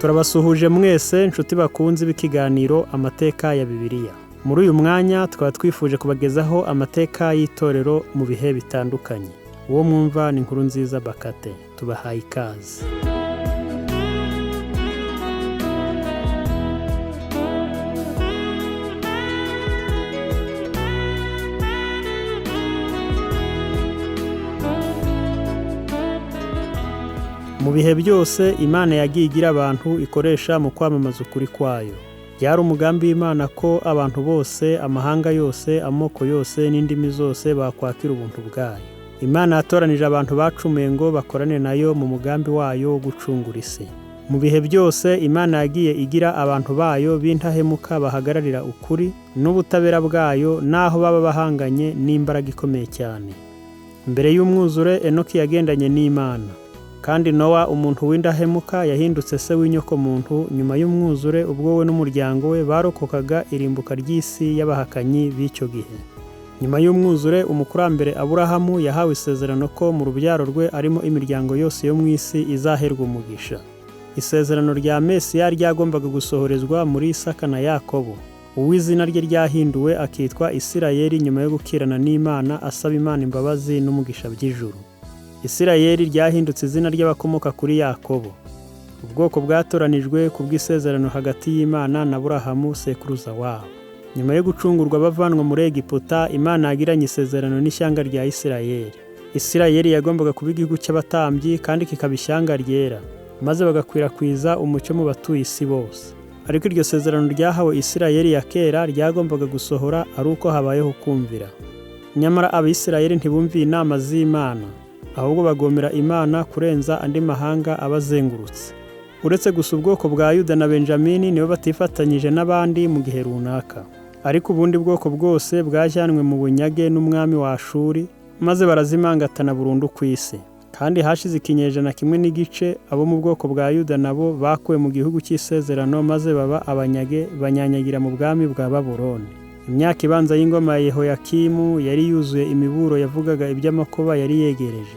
Turabasuhuje mwese nshuti bakunze b'ikiganiro Amateka ya Bibiliya. Muri uyu mwanya tukaba twifuje kubagezaho amateka y'itorero mu bihe bitandukanye. Uwo mwumva ni Inkuru Nziza Bakate. Tubahaye ikaze. Mu bihe byose Imana yagiye igira abantu ikoresha mu kwamamaza ukuri kwayo. Byari umugambi w'Imana ko abantu bose, amahanga yose, amoko yose n'indimi zose bakwakira ubuntu bwayo. Imana yatoranije abantu bacumuye ngo bakorane nayo mu mugambi wayo wo gucungura isi. Mu bihe byose Imana yagiye igira abantu bayo b'indahemuka bahagararira ukuri n'ubutabera bwayo n'aho baba bahanganye n'imbaraga ikomeye cyane. Mbere y'umwuzure Enoki yagendanye n'Imana. Kandi Nowa umuntu w'indahemuka yahindutse se w'inyokomuntu nyuma y'umwuzure ubwo we n'umuryango we barokokaga irimbuka ry'isi y'abahakanyi b'icyo gihe. Nyuma y'umwuzure umukurambere Aburahamu yahawe isezerano ko mu rubyaro rwe arimo imiryango yose yo mu isi izaherwa umugisha. Isezerano rya Mesiya ryagombaga gusohorezwa muri Isaka na Yakobo, uw'izina rye ryahinduwe akitwa Isirayeli nyuma yo gukirana n'Imana asaba Imana imbabazi n'umugisha by'ijuru. Isirayeli ryahindutse izina ry'abakomoka kuri Yakobo, ubwoko bwatoranijwe ku bw'isezerano hagati y'Imana na Aburahamu sekuruza wabo. Nyuma yo gucungurwa bavanwa muri Egiputa, Imana yagiranye isezerano n'ishyanga rya Isirayeli. Isirayeli yagombaga kuba igihugu cy'abatambyi kandi kikaba ishyanga ryera, maze bagakwirakwiza umucyo mu batuye isi bose. Ariko iryo sezerano ryahawe Isirayeli ya kera ryagombaga gusohora ari uko habayeho kumvira. Nyamara Abisirayeli ntibumviye inama z'Imana, ahubwo bagomera Imana kurenza andi mahanga abazengurutse. Uretse gusa ubwoko bwa Yuda na Benjamini nibo batifatanyije n'abandi mu gihe runaka. Ariko ubundi bwoko bwose bwajyanwe mu bunyage n'umwami wa Ashuri, maze barazimangatana burundu ku isi. Kandi hashize ikinyejana kimwe n'igice abo mu bwoko bwa Yuda nabo bakuwe mu gihugu cy'isezerano maze baba abanyage banyanyagira mu bwami bwa Babuloni. Imyaka ibanza y'ingoma ya Yehoyakimu yari yuzuye imiburo yavugaga iby'amakuba yari yegereje.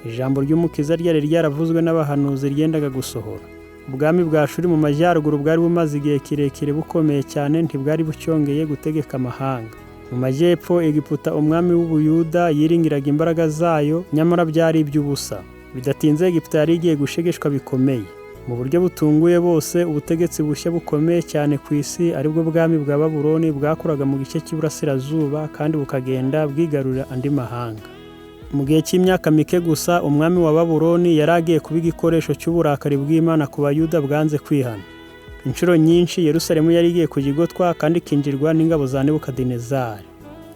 Ijambo ry'Umukiza ryari ryaravuzwe n'abahanuzi ryendaga gusohora. Ubwami bwa Ashuri mu majyaruguru bwari bumaze igihe kirekire bukomeye cyane, ntibwari bucyongeye gutegeka amahanga. Mu majyepfo Egiputa umwami w'Ubuyuda yiringiraga imbaraga zayo, nyamara byari iby'ubusa. Bidatinze Egiputa yari igiye gushegeshwa bikomeye. Mu buryo butunguye bose, ubutegetsi bushya bukomeye cyane ku isi aribwo bwami bwa Babuloni bwakuraga mu gice cy'iburasirazuba kandi bukagenda bwigarurira andi mahanga. Mu gihe cy'imyaka mike gusa, umwami wa Babuloni yari agiye kuba igikoresho cy'uburakari bw'Imana ku Bayuda bwanze kwihana. Inshuro nyinshi Yerusalemu yari igiye kujya igotwa kandi ikinjirwa n'ingabo za Nebukadinezari.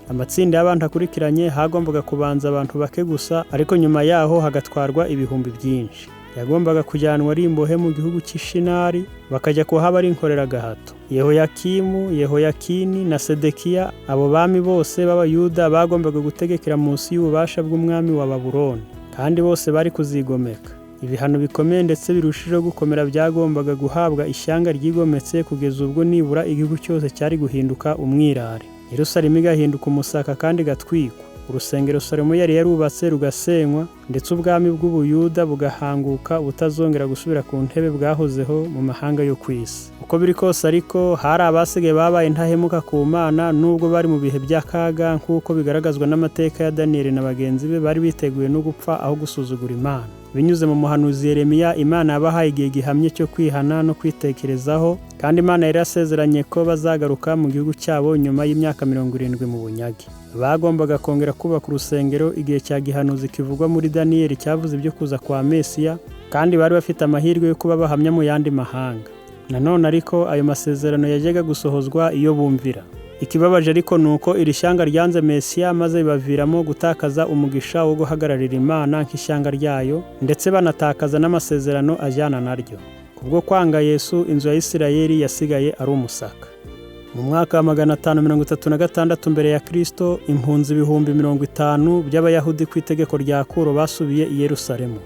Amatsinda y'abantu akurikiranye hagombaga kubanza abantu bake gusa, ariko nyuma yaho hagatwarwa ibihumbi byinshi. Yagombaga kujyanwa ari imbohe mu gihugu cy'Ishinari, bakajya kuhaba ari inkoreragahato. Yehoyakimu, Yehoyakini na Sedekiya, abo bami bose b'Abayuda bagombaga gutegekera munsi y'ububasha bw'umwami wa Babuloni, kandi bose bari kuzigomeka. Ibihano bikomeye ndetse birushijeho gukomera byagombaga guhabwa ishyanga ryigometse kugeza ubwo nibura igihugu cyose cyari guhinduka umwirare. Yerusalemu igahinduka umusaka kandi igatwikwa. Urusengero Salomo yari yarubatse rugasenywa, ndetse ubwami bw'Ubuyuda bugahanguka butazongera gusubira ku ntebe bwahozeho mu mahanga yo ku isi. Uko biri kose ariko, hari abasigaye babaye intahemuka ku Mana nubwo bari mu bihe by'akaga, nk'uko bigaragazwa n'amateka ya Daniyeli na bagenzi be bari biteguye no gupfa aho gusuzugura Imana. Binyuze mu muhanuzi Yeremiya, Imana yabahaye igihe gihamye cyo kwihana no kwitekerezaho, kandi Imana yari yasezeranye ko bazagaruka mu gihugu cyabo nyuma y'imyaka 70 mu bunyage. Bagombaga kongera kubaka urusengero igihe cya gihanuzi kivugwa muri Daniyeli cyavuze ibyo kuza kwa Mesiya, kandi bari bafite amahirwe yo kuba bahamya mu yandi mahanga. Nanone ariko ayo masezerano yajyaga gusohozwa iyo bumvira. Ikibabaje ariko ni uko iri shyanga ryanze Mesiya maze bibaviramo gutakaza umugisha wo guhagararira Imana nk'ishyanga ryayo, ndetse banatakaza n'amasezerano ajyana naryo. Kubwo kwanga Yesu, inzu ya Isirayeli yasigaye ari umusaka. Mu mwaka wa 536 mbere ya Kristo, impunzi 50,000 by'Abayahudi ku itegeko rya Kuro basubiye i Yerusalemu.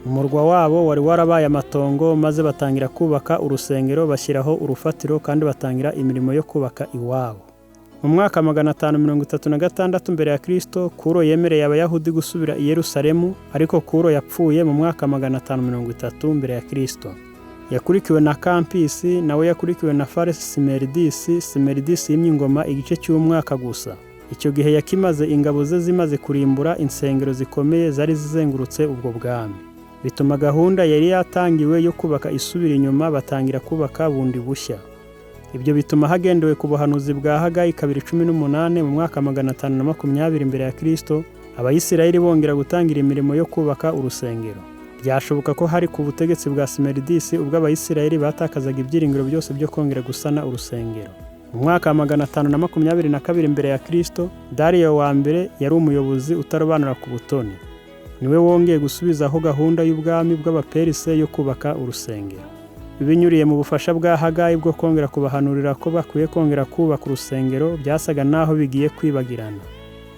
Umurwa wabo wari warabaye amatongo, maze batangira kubaka urusengero, bashyiraho urufatiro kandi batangira imirimo yo kubaka iwabo. Mu mwaka 536 mbere ya Kristo, Kuro yemereye Abayahudi gusubira i Yerusalemu, ariko Kuro yapfuye mu mwaka 530 mbere ya Kristo. Yakurikiwe na Kampisi, nawe yakurikiwe na Faresi Simeridisi. Simeridisi yimye ingoma igice cy'umwaka gusa. Icyo gihe yakimaze ingabo ze zimaze kurimbura insengero zikomeye zari zizengurutse ubwo bwami. Bituma gahunda yari yatangiwe yo kubaka isubira inyuma, batangira kubaka bundi bushya. Ibyo bituma hagendewe ku buhanuzi bwa Hagayi 2:18 mu mwaka 520 mbere ya Kristo, Abayisiraheli bongera gutangira imirimo yo kubaka urusengero. Byashoboka ko hari ku butegetsi bwa Simeridisi ubwo Abayisiraheli batakazaga ibyiringiro byose byo kongera gusana urusengero. Mu mwaka wa 522 mbere ya Kristo, Dariyo wa mbere yari umuyobozi utarobanura ku butoni. Niwe wongeye gusubizaho gahunda y'ubwami bw'Abaperise yo kubaka urusengero. Binyuriye mu bufasha bwa Hagayi bwo kongera kubahanurira ko bakwiye kongera kubaka urusengero, byasaga naho bigiye kwibagirana.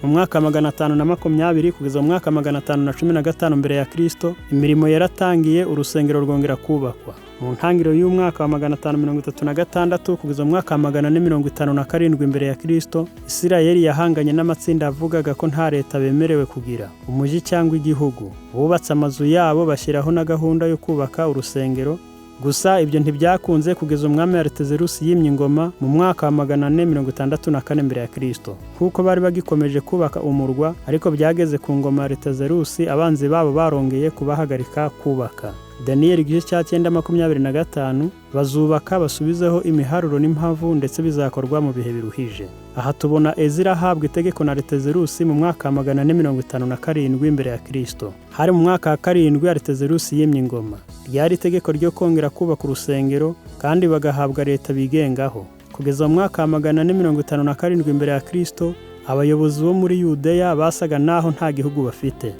Mu mwaka 520 kugeza mu mwaka 515 mbere ya Kristo, imirimo yaratangiye, urusengero rwongera kubakwa. Mu ntangiriro y'umwaka wa 536 kugeza mu mwaka wa 457 mbere ya Kristo, Isirayeli yahanganye n'amatsinda avugaga ko nta leta bemerewe kugira, umujyi cyangwa igihugu. Bubatse amazu yabo, bashyiraho na gahunda yo kubaka urusengero. Gusa ibyo ntibyakunze kugeza umwami Aritazerusi yimye ingoma mu mwaka wa 464 mbere ya Kristo. Kuko bari bagikomeje kubaka umurwa, ariko byageze ku ngoma ya Aritazerusi abanzi babo barongeye kubahagarika kubaka. Daniyeli igice cya 9:25, bazubaka basubizeho imiharuro n'impavu, ndetse bizakorwa mu bihe biruhije. Aha tubona Ezira ahabwa itegeko na Aritazerusi mu mwaka wa 457 mbere ya Kristo. Hari mu mwaka wa 7 Aritazerusi yimye ingoma. Ryari itegeko ryo kongera kubaka urusengero kandi bagahabwa leta bigengaho. Kugeza mu mwaka wa 457 mbere ya Kristo, abayobozi bo muri Yudeya basaga naho nta gihugu bafite.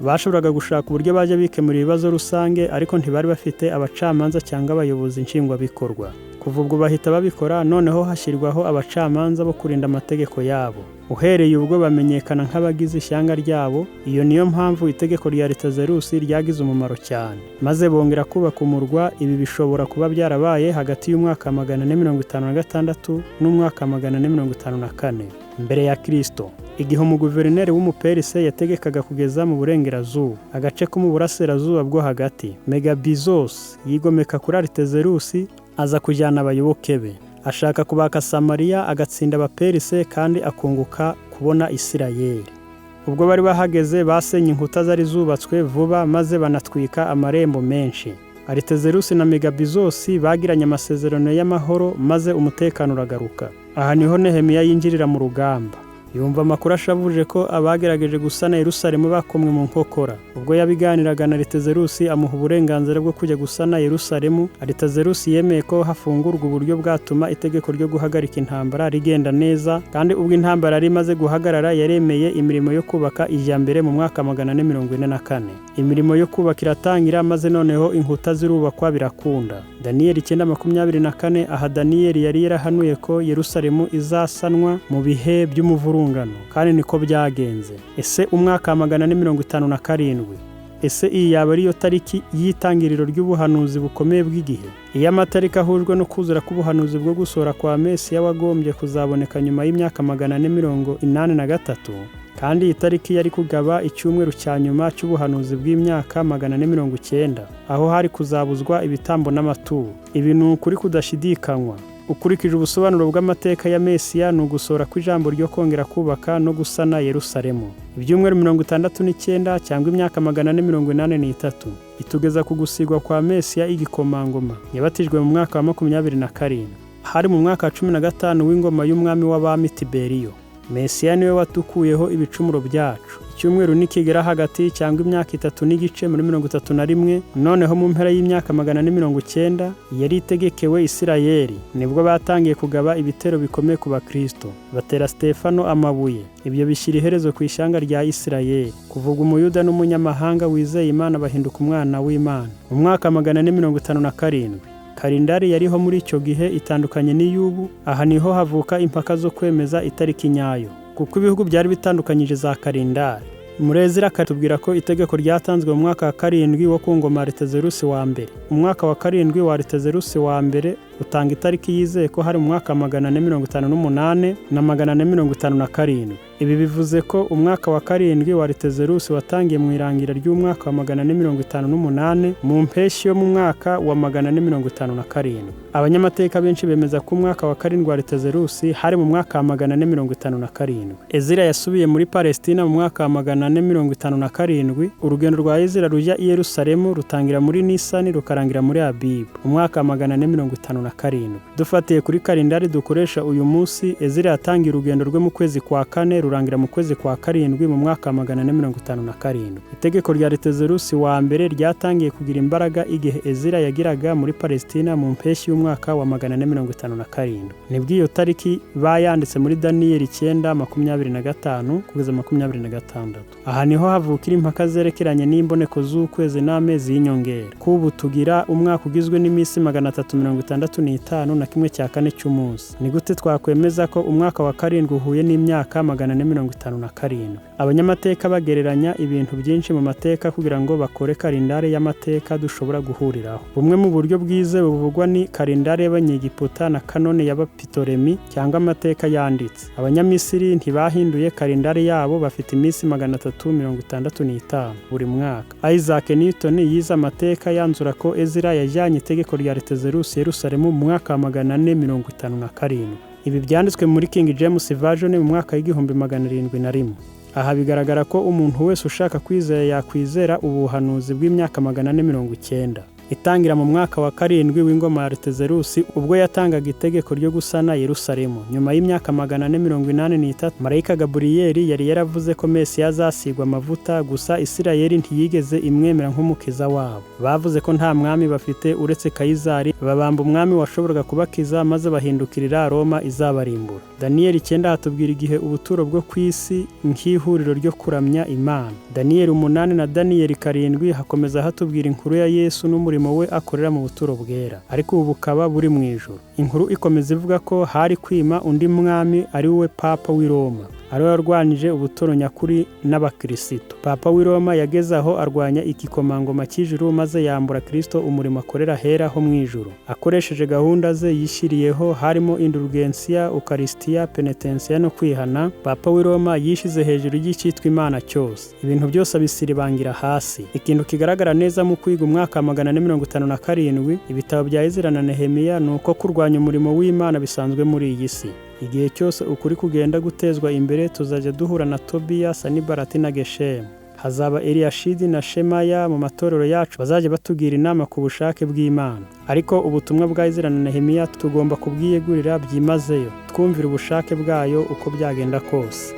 Bashoboraga gushaka uburyo bajya bikemura ibibazo rusange, ariko ntibari bafite abacamanza cyangwa abayobozi nshingwabikorwa. Kuva ubwo bahita babikora, noneho hashyirwaho abacamanza bo kurinda amategeko yabo. Uhereye ubwo bamenyekana nk'abagize ishyanga ryabo. Iyo niyo mpamvu itegeko rya Aritazerusi ryagize umumaro cyane. Maze bongera kubaka umurwa. Ibi bishobora kuba byarabaye hagati y'umwaka 456 n'umwaka 454 mbere ya Kristo, igihe umuguverineri w'Umuperise yategekaga kugeza mu burengerazuba, agace ko mu burasirazuba bwo hagati. Megabizos yigomeka kuri Aritazerusi, aza kujyana abayoboke be, ashaka kubaka Samariya, agatsinda Abaperise kandi akunguka kubona Isirayeli. Ubwo bari bahageze, basenye inkuta zari zubatswe vuba, maze banatwika amarembo menshi. Aritazerusi na Megabizosi bagiranye amasezerano y'amahoro, maze umutekano uragaruka. Aha niho Nehemiya yinjirira mu rugamba. Yumva amakuru ashavuje ko abagerageje gusana Yerusalemu bakomwe mu nkokora. Ubwo yabiganiraga na Aritazerusi amuha uburenganzira bwo kujya gusana Yerusalemu, Aritazerusi yemeye ko hafungurwa uburyo bwatuma itegeko ryo guhagarika intambara rigenda neza, kandi ubwo intambara yari imaze guhagarara yaremeye imirimo yo kubaka ijya mbere mu mwaka 444. Imirimo yo kubaka iratangira, maze noneho inkuta zirubakwa birakunda. Daniyeli 9:24, aha Daniyeli yari yarahanuye ko Yerusalemu izasanwa mu bihe by'umuvurungano, kandi niko byagenze. Ese umwaka wa 457, ese iyi yaba ariyo tariki y'itangiriro ry'ubuhanuzi bukomeye bw'igihe? Iyo amatariki ahujwe no kuzura k'ubuhanuzi bwo gusohora kwa Mesiya wagombye kuzaboneka nyuma y'imyaka 483, kandi iyi tariki yari kugaba icyumweru cya nyuma cy'ubuhanuzi bw'imyaka 490, aho hari kuzabuzwa ibitambo n'amaturo. Ibi ni ukuri kudashidikanywa. Ukurikije ubusobanuro bw'amateka ya Mesiya, ni ugusohora kw'ijambo ryo kongera kubaka no gusana Yerusalemu. Ibyumweru 69 cyangwa imyaka 483 itugeza ku gusigwa kwa Mesiya igikomangoma. Yabatijwe mu mwaka wa 27. Hari mu mwaka wa 15 w'ingoma y'umwami w'abami Tiberiyo. Mesiya niwe watukuyeho ibicumuro byacu. Icyumweru nikigera hagati cyangwa imyaka 3 n'igice muri 31, noneho mu mpera y'imyaka 490 yari itegekewe Isirayeli, nibwo batangiye kugaba ibitero bikomeye ku Bakristo, batera Stefano amabuye. Ibyo bishyira iherezo ku ishyanga rya Isirayeli. Kuvuga umuyuda n'umunyamahanga wizeye Imana bahinduka umwana w'Imana. Mu mwaka 457 kalendari yariho muri icyo gihe itandukanye n'iy'ubu. Aha niho havuka impaka zo kwemeza itariki nyayo, kuko ibihugu byari bitandukanyije za kalendari. Muri Ezira akatubwira ko itegeko ryatanzwe mu mwaka wa 7 wo ku ngoma Aritazerusi wa mbere. Umwaka wa 7 wa Aritazerusi wa mbere Utanga itariki yizeye ko hari mu mwaka wa 458 na 457. Ibi bivuze ko umwaka wa karindwi wa Aritazerusi watangiye mu irangira ry'umwaka wa 458 mu mpeshyi yo mu mwaka wa 457. Abanyamateka benshi bemeza ko umwaka wa karindwi wa Aritazerusi hari mu mwaka wa 457. Ezira yasubiye muri Palestina mu mwaka wa 457. Urugendo rwa Ezira rujya i Yerusalemu rutangira muri Nisani rukarangira muri Abibu mu mwaka wa 457. Dufatiye kuri kalendari dukoresha uyu munsi, Ezira yatangiye urugendo rwe mu kwezi kwa kane rurangira mu kwezi kwa karindwi mu mwaka wa 457. Itegeko rya Aritazerusi wa mbere ryatangiye kugira imbaraga igihe Ezira yagiraga muri Palestina mu mpeshyi y'umwaka wa 457. Nibwo iyo tariki bayanditse muri Daniyeli 9:25 kugeza 26. Aha niho havukira impaka zerekeranye n'imboneko z'ukwezi n'amezi y'inyongera. Kubu tugira umwaka ugizwe n'iminsi 365 na kimwe cya kane cy'umunsi. Ni gute twakwemeza ko umwaka wa karindwi uhuye n'imyaka 457? Abanyamateka bagereranya ibintu byinshi mu mateka kugira ngo bakore kalendari y'amateka dushobora guhuriraho. Bumwe mu buryo bwizewe buvugwa ni kalendari y'Abanyegiputa na kanone y'Abapitoremi cyangwa amateka yanditse. Abanyamisiri ntibahinduye kalendari yabo, bafite iminsi 365 buri mwaka. Isaac Newton yize amateka yanzura ko Ezira yajyanye itegeko rya Aritazerusi Yerusalemu mu mwaka wa 457. Ibi byanditswe muri King James Version mu mwaka w'1701. Aha bigaragara ko umuntu wese ushaka kwizera yakwizera ubuhanuzi bw'imyaka 490. Itangira mu mwaka wa karindwi w'ingoma ya Aritazerusi ubwo yatangaga itegeko ryo gusana Yerusalemu. Nyuma y'imyaka 483 Marayika Gaburiyeli yari yaravuze ko Mesiya azasigwa amavuta, gusa Isirayeli ntiyigeze imwemera nk'umukiza wabo. Bavuze ko nta mwami bafite uretse Kayizari, babamba umwami washoboraga kubakiza maze bahindukirira Roma izabarimbura. Daniyeli 9 hatubwira igihe ubuturo bwo ku isi nk'ihuriro ryo kuramya Imana. Daniyeli 8 na Daniyeli 7 hakomeza hatubwira inkuru ya Yesu n'umurimo we akorera mu buturo bwera, ariko ubu bukaba buri mu ijuru. Inkuru ikomeza ivuga ko hari kwima undi mwami ari we Papa w'i Roma, ari we warwanije ubuturo nyakuri n'abakirisito. Papa w'i Roma yageze aho arwanya igikomangoma cy'ijuru maze yambura Kristo umurimo akorera hera ho mu ijuru. Akoresheje gahunda ze yishyiriyeho harimo indulgensiya, ukarisitiya, penetensiya no kwihana, Papa w'i Roma yishize hejuru y'icyitwa Imana cyose. Ibintu byose abisiribangira hasi. Ikintu kigaragara neza mu kwiga umwaka wa 457 ibitabo bya Ezira na Nehemiya ni uko kurwanya umurimo w'Imana bisanzwe muri iyi si. Igihe cyose ukuri kugenda gutezwa imbere tuzajya duhura na Tobiya, Sanibalati na Geshemu. Hazaba Eliyashidi na Shemaya mu matorero yacu bazajya batugira inama ku bushake bw'Imana. Ariko ubutumwa bwa Ezira na Nehemiya tugomba kubwiyegurira byimazeyo, twumvira ubushake bwayo uko byagenda kose.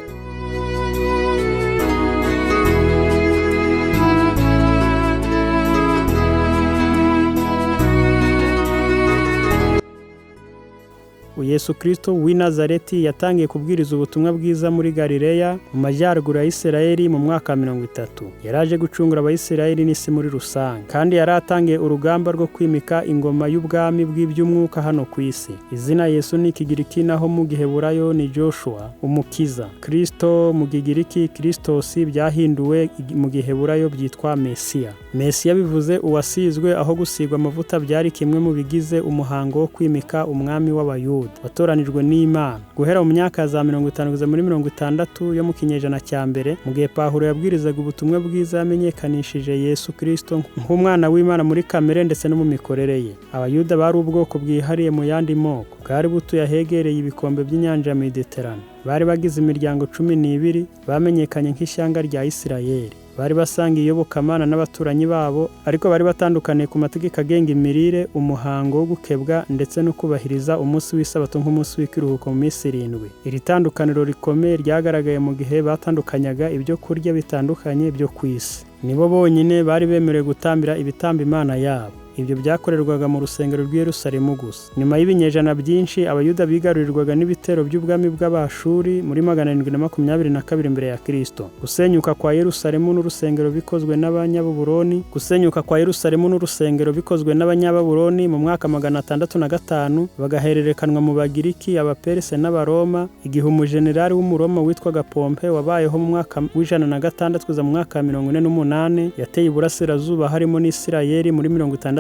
Yesu Kristo w'i Nazareti yatangiye kubwiriza ubutumwa bwiza muri Galileya mu majyaruguru ya Isirayeli mu mwaka wa 30. Yaraje gucungura Abayisirayeli n'isi muri rusange, kandi yari atangiye urugamba rwo kwimika ingoma y'ubwami bw'iby'umwuka hano ku isi. Izina Yesu ni Ikigiriki, naho mu Giheburayo ni Joshua, umukiza. Kristo mu Kigiriki Kristosi byahinduwe mu Giheburayo byitwa Mesiya. Mesiya bivuze uwasizwe, aho gusigwa amavuta byari kimwe mu bigize umuhango wo kwimika umwami w'Abayuda watoranijwe n'Imana. Guhera mu myaka za 50 kugeza muri 60 yo mu kinyejana cya mbere, mu gihe Pawulo yabwirizaga ubutumwa bwiza yamenyekanishije Yesu Kristo nk'umwana w'Imana muri kamere ndetse no mu mikorere ye. Abayuda bari ubwoko bwihariye mu yandi moko, bwari butuye ahegereye ibikombe by'inyanja ya Mediterane. Bari bagize imiryango 12 bamenyekanye nk'ishyanga rya Isirayeli. Bari basanga iyobokamana n'abaturanyi babo, ariko bari batandukaniye ku mategeko agenga imirire, umuhango wo gukebwa ndetse no kubahiriza umunsi w'isabato nk'umunsi w'ikiruhuko mu minsi 7. Iri tandukaniro rikomeye ryagaragaye mu gihe batandukanyaga ibyo kurya bitandukanye byo ku isi. Nibo bonyine bari bemerewe gutambira ibitambo Imana yabo. Ibyo byakorerwaga mu rusengero rw'i Yerusalemu gusa. Nyuma y'ibinyejana byinshi, Abayuda bigarurirwaga n'ibitero by'ubwami bw'Abashuri muri 722 mbere ya Kristo. Gusenyuka kwa Yerusalemu n'urusengero bikozwe n'Abanyababuroni, gusenyuka kwa Yerusalemu n'urusengero bikozwe n'Abanyababuroni mu mwaka 605, bagahererekanwa mu Bagiriki, Abaperse n'Abaroma, igihe umujenerali w'Umuroma witwaga Pompe wabayeho mu mwaka w'106 kugeza mu mwaka wa 48 yateye iburasirazuba harimo n'Isirayeli muri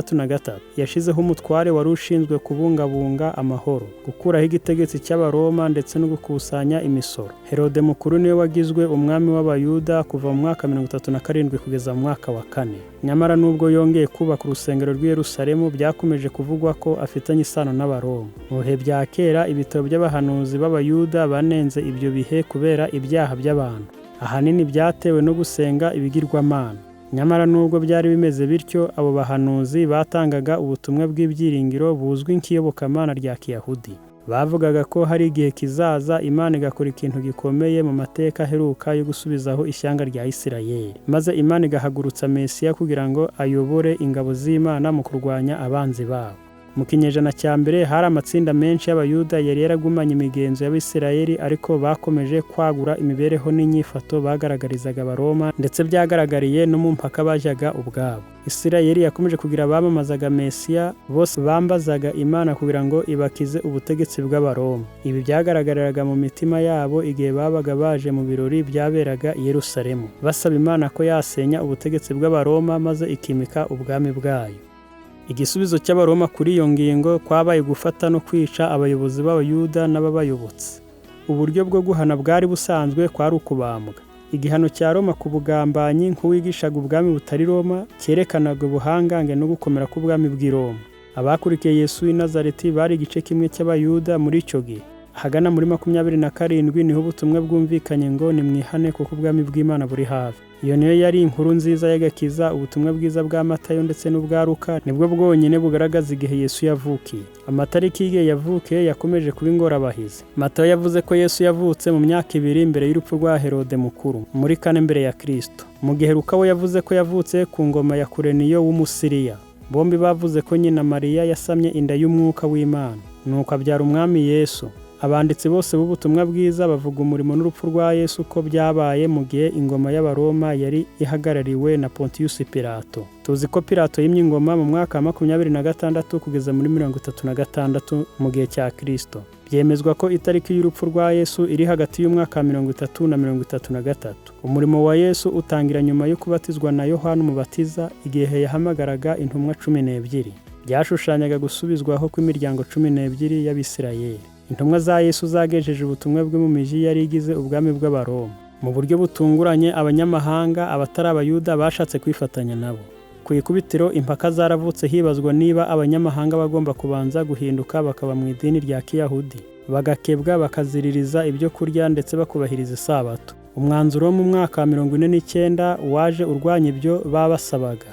63. Yashizeho umutware wari ushinzwe kubungabunga amahoro, gukuraho igitegetsi cy'Abaroma ndetse no gukusanya imisoro. Herode Mukuru niwe wagizwe umwami w'Abayuda kuva mu mwaka 37 kugeza mu mwaka wa 4. Nyamara nubwo yongeye kubaka urusengero rw'i Yerusalemu, byakomeje kuvugwa ko afitanye isano n'Abaroma. Mu bihe bya kera, ibitabo by'abahanuzi b'Abayuda banenze ibyo bihe kubera ibyaha by'abantu, ahanini byatewe no gusenga ibigirwamana. Nyamara nubwo byari bimeze bityo, abo bahanuzi batangaga ubutumwa bw'ibyiringiro buzwi nk'iyobokamana rya Kiyahudi. Bavugaga ko hari igihe kizaza Imana igakora ikintu gikomeye mu mateka aheruka yo gusubizaho ishyanga rya Isirayeli, maze Imana igahagurutsa Mesiya kugira ngo ayobore ingabo z'Imana mu kurwanya abanzi babo. Mu kinyejana cya mbere hari amatsinda menshi y'Abayuda yari yaragumanye imigenzo y'Abisirayeli, ariko bakomeje kwagura imibereho n'inyifato bagaragarizaga Abaroma, ndetse byagaragariye no mu mpaka bajyaga ubwabo. Isirayeli yakomeje kugira abamamazaga Mesiya, bose bambazaga Imana kugira ngo ibakize ubutegetsi bw'Abaroma. Ibi byagaragariraga mu mitima yabo igihe babaga baje mu birori byaberaga i Yerusalemu, basaba Imana ko yasenya ubutegetsi bw'Abaroma maze ikimika ubwami bwayo. Igisubizo cy'Abaroma kuri iyo ngingo kwabaye gufata no kwica abayobozi b'Abayuda n'ababayobotse. Uburyo bwo guhana bwari busanzwe kwari ukubambwa. Igihano cya Roma ku bugambanyi nk'uwigishaga ubwami butari Roma cyerekanaga ubuhangange no gukomera k'ubwami bw'i Roma. Abakurikiye Yesu w'i Nazareti bari igice kimwe cy'Abayuda muri icyo gihe. Ahagana muri 27 niho ubutumwa bwumvikanye ngo nimwihane kuko ubwami bw'Imana buri hafi. Iyo niyo yari inkuru nziza y'agakiza. Ubutumwa bwiza bwa Matayo ndetse n'ubwa Luka nibwo bwonyine bugaragaza igihe Yesu yavukiye. Amatariki y'igihe yavukiye yakomeje kuba ingorabahizi. Matayo yavuze ko Yesu yavutse mu myaka 2 mbere y'urupfu rwa Herode Mukuru, muri 4 mbere ya Kristo. Mu gihe Luka we yavuze ko yavutse ku ngoma ya Kureniyo w'Umusiriya. Bombi bavuze ko nyina Mariya yasamye inda y'umwuka w'Imana, nuko abyara umwami Yesu. Abanditsi bose b'ubutumwa bwiza bavuga umurimo n'urupfu rwa Yesu ko byabaye mu gihe ingoma y'Abaroma yari ihagarariwe na Pontius Pilato. Tuzi ko Pilato yimye ingoma mu mwaka wa 26 kugeza muri 36 mu gihe cya Kristo. Byemezwa ko itariki y'urupfu rwa Yesu iri hagati y'umwaka wa 30 na 33. Umurimo wa Yesu utangira nyuma yo kubatizwa na Yohana Umubatiza igihe yahamagaraga intumwa 12. Byashushanyaga gusubizwaho kw'imiryango 12 y'Abisirayeli. Intumwa za Yesu zagejeje ubutumwa bwe mu miji yari igize ubwami bw'Abaroma. Mu buryo butunguranye, abanyamahanga abatari Abayuda bashatse kwifatanya nabo. Ku ikubitiro impaka zaravutse hibazwa niba abanyamahanga bagomba kubanza guhinduka bakaba mu idini rya Kiyahudi, bagakebwa bakaziririza ibyo kurya ndetse bakubahiriza Isabato. Umwanzuro wo mu mwaka wa 49 waje urwanya ibyo babasabaga.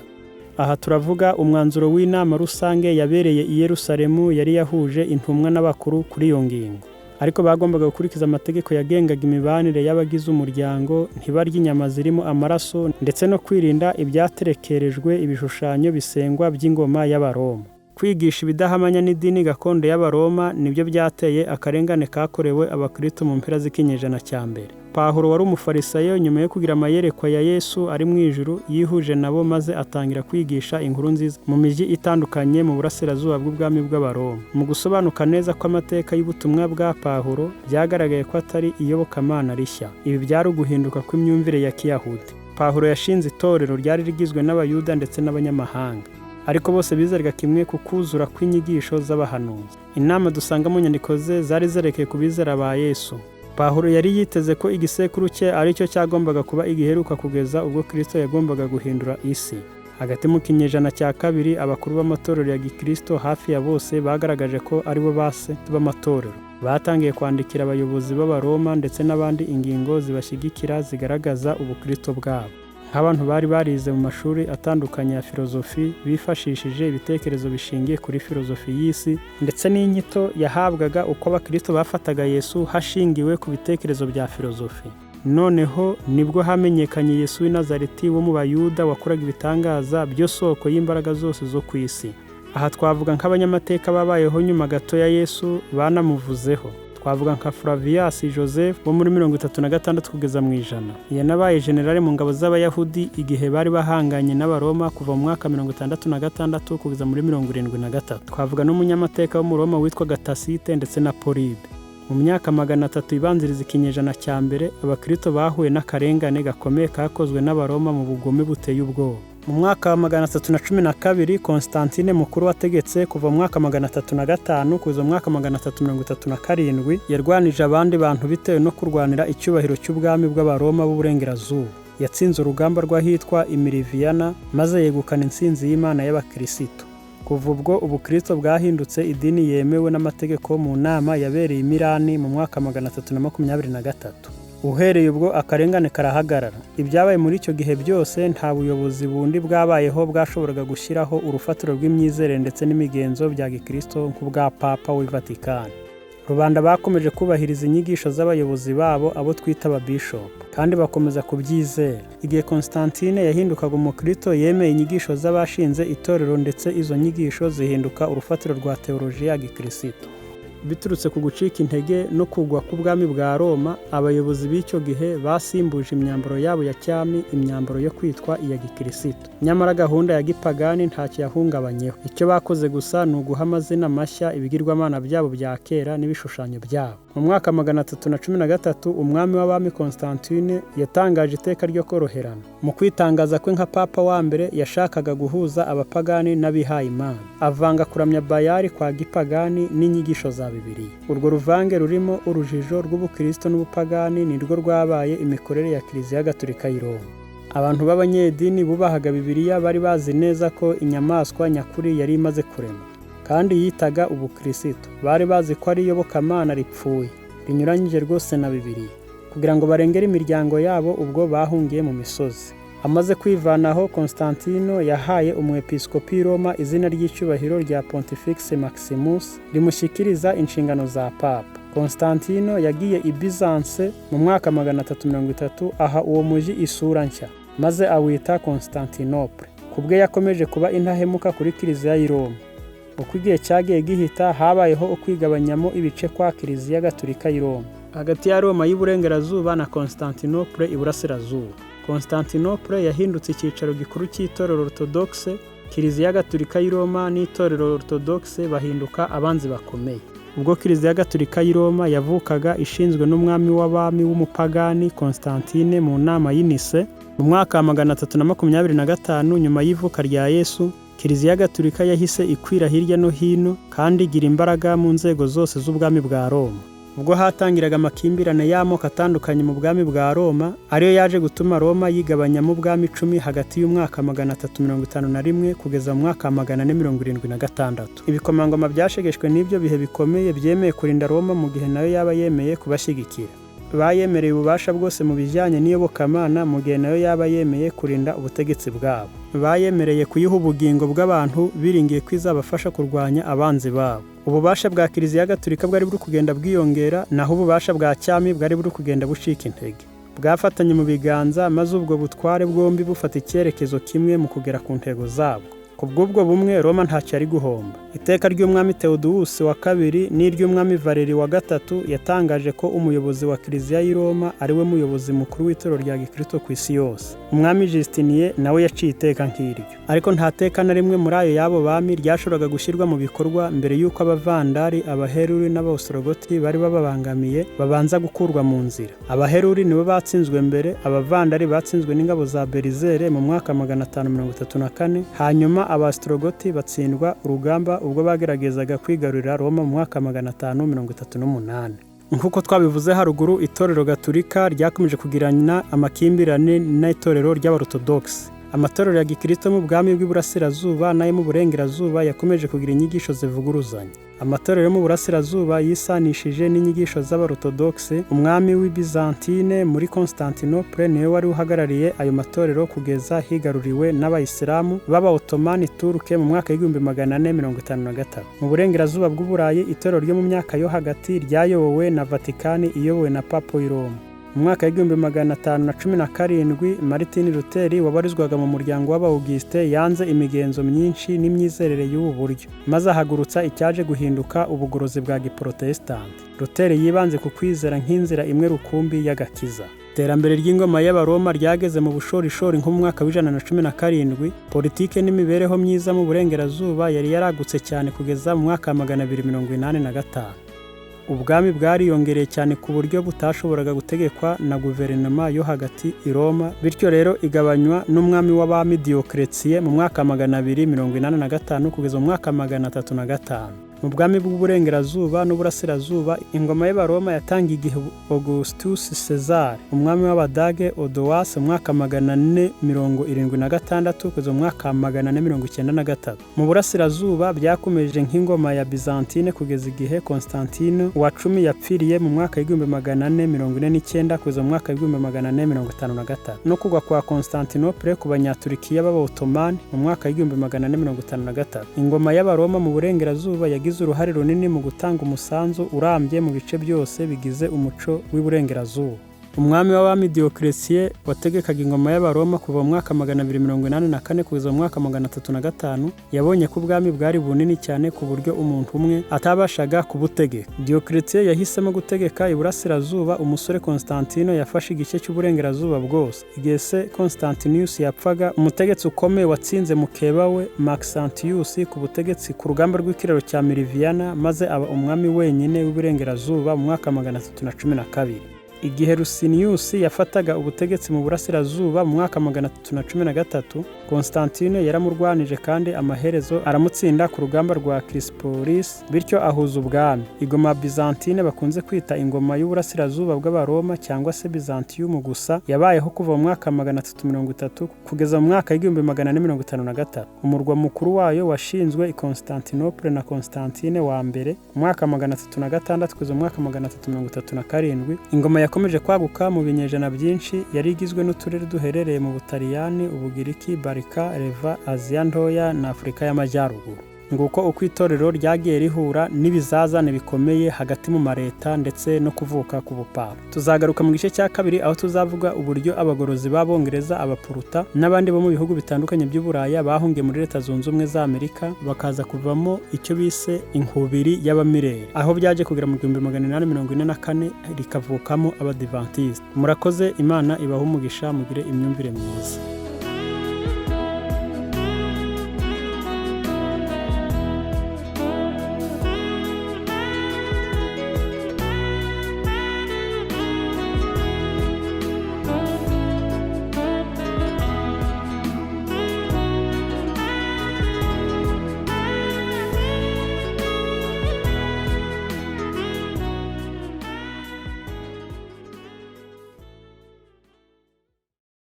Aha turavuga umwanzuro w'inama rusange yabereye i Yerusalemu yari yahuje intumwa n'abakuru kuri iyo ngingo. Ariko bagombaga gukurikiza amategeko yagengaga imibanire y'abagize umuryango, ntibarye inyama zirimo amaraso ndetse no kwirinda ibyaterekerejwe ibishushanyo bisengwa by'ingoma y'Abaroma. Kwigisha ibidahamanya n'idini gakondo y'Abaroma nibyo byateye akarengane kakorewe Abakristo mu mpera z'ikinyejana cya mbere. Pawulo wari umufarisayo, nyuma yo kugira amayerekwa ya Yesu ari mu ijuru, yihuje nabo maze atangira kwigisha inkuru nziza mu miji itandukanye mu burasirazuba bw'ubwami bw'Abaroma. Mu gusobanuka neza kw'amateka y'ubutumwa bwa Pawulo, byagaragaye ko atari iyobokamana rishya. Ibi byari uguhinduka kw'imyumvire ya Kiyahudi. Pawulo yashinze itorero ryari rigizwe n'Abayuda ndetse n'abanyamahanga, ariko bose bizeraga kimwe ku kuzura kw'inyigisho z'abahanuzi. Inama dusanga mu nyandiko ze zari zerekeye ku bizera ba Yesu. Pawulo yari yiteze ko igisekuru cye aricyo cyagombaga kuba igiheruka kugeza ubwo Kristo yagombaga guhindura isi. Hagati mu kinyejana cya kabiri, abakuru b'amatorero ya Gikristo hafi ya bose bagaragaje ko aribo base b'amatorero. Batangiye kwandikira abayobozi b'Abaroma ndetse n'abandi ingingo zibashyigikira zigaragaza ubukristo bwabo. Nk'abantu bari barize mu mashuri atandukanye ya filozofi, bifashishije ibitekerezo bishingiye kuri filozofi y'isi ndetse n'inyito yahabwaga uko Abakristo bafataga Yesu hashingiwe ku bitekerezo bya filozofi. Noneho nibwo hamenyekanye Yesu w'i Nazareti wo mu Bayuda wakoraga ibitangaza byo soko y'imbaraga zose zo ku isi. Aha twavuga nk'abanyamateka babayeho nyuma gato ya Yesu banamuvuzeho. Twavuga nka Flavius Joseph wo muri 36 kugeza mu 100. Yanabaye generale mu ngabo z'Abayahudi igihe bari bahanganye n'Abaroma kuva mu mwaka 66 kugeza muri 73. Twavuga n'umunyamateka wo mu Roma witwaga Tacite ndetse na Polybe. Mu myaka 300 ibanziriza ikinyejana cya mbere, Abakristo bahuye n'akarengane gakomeye kakozwe n'Abaroma mu bugome buteye ubwoba. Mu mwaka wa 312, Constantine Mukuru wategetse kuva mu mwaka 305 kugeza mu mwaka 337, yarwanije abandi bantu bitewe no kurwanira icyubahiro cy'ubwami bw'Abaroma b'Uburengerazuba. Yatsinze urugamba rw'ahitwa Imiriviyana maze yegukana intsinzi y'Imana y'Abakirisitu. Kuva ubwo Ubukristo bwahindutse idini yemewe n'amategeko mu nama yabereye i Milani mu mwaka 323. Uhereye ubwo akarengane karahagarara. Ibyabaye muri icyo gihe byose, nta buyobozi bundi bwabayeho bwashoboraga gushyiraho urufatiro rw'imyizerere ndetse n'imigenzo bya gikristo nk'ubwa Papa w'i Vatikani. Rubanda bakomeje kubahiriza inyigisho z'abayobozi babo, abo twita ababishopu, kandi bakomeza kubyizera. Igihe Constantine yahindukaga umukristo, yemeye inyigisho z'abashinze itorero, ndetse izo nyigisho zihinduka urufatiro rwa teolojiya ya gikristo. Biturutse ku gucika intege no kugwa k'ubwami bwa Roma, abayobozi b'icyo gihe basimbuje imyambaro yabo ya cyami imyambaro yo kwitwa iya gikristo. Nyamara gahunda ya gipagani ntacyo yahungabanyeho. Icyo bakoze gusa ni uguha amazina mashya ibigirwamana byabo bya kera n'ibishushanyo byabo. Mu mwaka 313, umwami w'abami Constantine yatangaje iteka ryo koroherana. Mu kwitangaza kwe nka papa wa mbere, yashakaga guhuza abapagani n'abihayimana, avanga kuramya Bayali kwa gipagani n'inyigisho za Bibiliya. Urwo ruvange rurimo urujijo rw'ubukristo n'ubupagani nirwo rwabaye imikorere ya Kiliziya Gatolika y'i Roma. Abantu b'abanyedini bubahaga Bibiliya bari bazi neza ko inyamaswa nyakuri yari imaze kurema kandi yitaga ubukristo. Bari bazi ko ari iyobokamana ripfuye, rinyuranyije rwose na Bibiliya. Kugira ngo barengere imiryango yabo, ubwo bahungiye mu misozi. Amaze kwivanaho, Constantino yahaye umwepiskopi w'i Roma izina ry'icyubahiro rya Pontifex Maximus, rimushyikiriza inshingano za papa. Constantino yagiye i Byzance mu mwaka 330, aha uwo mujyi isura nshya, maze awita Constantinople. Ku bwe yakomeje kuba intahemuka kuri Kiliziya y'i Roma. Uko igihe cyagiye gihita, habayeho ukwigabanyamo ibice kwa Kiliziya Gatolika y'i Roma, hagati ya Roma y'Iburengerazuba na Constantinople iburasirazuba. Constantinople yahindutse icyicaro gikuru cy'itorero Orthodoxe. Kiliziya Gatolika y'i Roma n'itorero Orthodoxe bahinduka abanzi bakomeye. Ubwo Kiliziya Gatolika y'i Roma yavukaga ishinzwe n'umwami w'abami w'umupagani Constantine mu nama y'i Nice mu mwaka wa 325 nyuma y'ivuka rya Yesu, Kiliziya Gatolika yahise ikwira hirya no hino kandi igira imbaraga mu nzego zose z'ubwami bwa Roma. Ubwo hatangiraga amakimbirane y'amoko atandukanye mu bwami bwa Roma, ariyo yaje gutuma Roma yigabanyamo ubwami 10 hagati y'umwaka 351 kugeza mu mwaka 476. Ibikomangoma byashegeshwe n'ibyo bihe bikomeye byemeye kurinda Roma mu gihe nayo yaba yemeye kubashyigikira. Bayemereye ububasha bwose mu bijyanye n'iyobokamana mu gihe nayo yaba yemeye kurinda ubutegetsi bwabo. Bayemereye kuyiha ubugingo bw'abantu, biringiye ko izabafasha kurwanya abanzi babo. Ububasha bwa Kiliziya Gatolika bwari buri kugenda bwiyongera, naho ububasha bwa cyami bwari buri kugenda bucika intege. Bwafatanye mu biganza, maze ubwo butware bwombi bufata icyerekezo kimwe mu kugera ku ntego zabwo. Ku bw'ubwo bumwe, Roma ntacyo yari guhomba. Iteka ry'umwami Theodosius wa kabiri n'iry'umwami Valeri wa gatatu yatangaje ko umuyobozi wa Kiliziya y'i Roma ari we muyobozi mukuru w'itorero rya gikristo ku isi yose. Umwami Justinien nawe yaciye iteka nk'iryo. Ariko nta teka na rimwe muri ayo y'abo bami ryashoboraga gushyirwa mu bikorwa mbere y'uko Abavandari, Abaheruri n'Abaostrogoti bari bababangamiye babanza gukurwa mu nzira. Abaheruri nibo batsinzwe mbere, Abavandari batsinzwe n'ingabo za Berizere mu mwaka 534, hanyuma Abastrogoti batsindwa urugamba ubwo bageragezaga kwigarurira Roma mu mwaka 538. Nk'uko twabivuze haruguru, itorero Gatolika ryakomeje kugirana amakimbirane n'itorero ry'Abarotodogisi. Amatorero ya gikristo mu bwami bw'Iburasirazuba n'ayo mu Burengerazuba yakomeje kugira inyigisho zivuguruzanya. Amatorero yo mu Burasirazuba yisanishije n'inyigisho z'Abarotodogisi. Umwami w'i Byzantine muri Constantinople niwe wari uhagarariye ayo matorero kugeza higaruriwe n'Abayisilamu b'Abaotomani Turuke mu mwaka w'1453. Mu Burengerazuba bw'Uburayi, itorero ryo mu myaka yo hagati ryayobowe na Vatikani iyobowe na Papa w'i Roma. Mu mwaka w'1517, Martin Luther wabarizwaga mu muryango w'Abawugiste yanze imigenzo myinshi n'imyizerere y'ubu buryo, maze ahagurutsa icyaje guhinduka ubugorozi bwa giprotesitanti. Luther yibanze ku kwizera nk'inzira imwe rukumbi y'agakiza. Iterambere ry'ingoma y'Abaroma ryageze mu bushorishori nko mu mwaka w'117. Politike n'imibereho myiza mu Burengerazuba yari yaragutse cyane kugeza mu mwaka wa 285. Ubwami bwariyongereye cyane ku buryo butashoboraga gutegekwa na guverinoma yo hagati i Roma, bityo rero igabanywa n'umwami w'abami Diocletien mu mwaka 285 kugeza mu mwaka 305. Mu bwami bw'uburengerazuba n'uburasirazuba, ingoma y'Abaroma yatangiye igihe Augustus Caesar, umwami w'Abadage Odoas mu mwaka 476 kugeza mu mwaka 493. Mu burasirazuba byakomeje nk'ingoma ya Byzantine kugeza igihe Constantine wa 10 yapfiriye mu mwaka 1449 kugeza mu mwaka 1453. No kugwa kwa Constantinople ku Banyaturikiya b'Abaotomani mu mwaka 1453. Ingoma y'Abaroma mu burengerazuba yagize uruhare runini mu gutanga umusanzu urambye mu bice byose bigize umuco w'iburengerazuba. Umwami w'abami Diocletien wategekaga ingoma y'Abaroma kuva mu mwaka 284 kugeza mu mwaka 305, yabonye ko ubwami bwari bunini cyane ku buryo umuntu umwe atabashaga kubutegeka. Diocletien yahisemo gutegeka iburasirazuba, umusore Constantino yafashe igice cy'uburengerazuba bwose. Igihe se Constantinus yapfaga, umutegetsi ukomeye watsinze mukeba we Maxentius ku butegetsi ku rugamba rw'ikiraro cya Milviana, maze aba umwami wenyine w'iburengerazuba mu mwaka 312. Igihe Licinius yafataga ubutegetsi mu burasirazuba mu mwaka 313, Constantine yaramurwanije kandi amaherezo aramutsinda ku rugamba rwa Chrysopolis, bityo ahuza ubwami. Ingoma Byzantine bakunze kwita ingoma y'uburasirazuba bw'Abaroma cyangwa se Byzantium gusa, yabayeho kuva mu mwaka 330 kugeza mu mwaka 1453. Umurwa mukuru wayo washinzwe i Constantinople na Constantine wa mbere mu mwaka 306 kugeza mu mwaka 337. Ingoma yakomeje kwaguka mu binyejana byinshi, yari igizwe n'uturere duherereye mu Butaliyani, Ubugiriki, Balika, Leva, Aziya Ntoya na Afurika y'Amajyaruguru. Nguko uko itorero ryagiye rihura n'ibizazane bikomeye hagati mu mareta ndetse no kuvuka ku bupapa. Tuzagaruka mu gice cya kabiri aho tuzavuga uburyo abagorozi b'Abongereza, Abapuruta n'abandi bo mu bihugu bitandukanye by'Uburaya bahungiye muri Leta Zunze Ubumwe za Amerika, bakaza kuvamo icyo bise inkubiri y'Abamireri, aho byaje kugera mu 1844 rikavukamo Abadivantisite. Murakoze, Imana ibahe umugisha, mugire imyumvire myiza.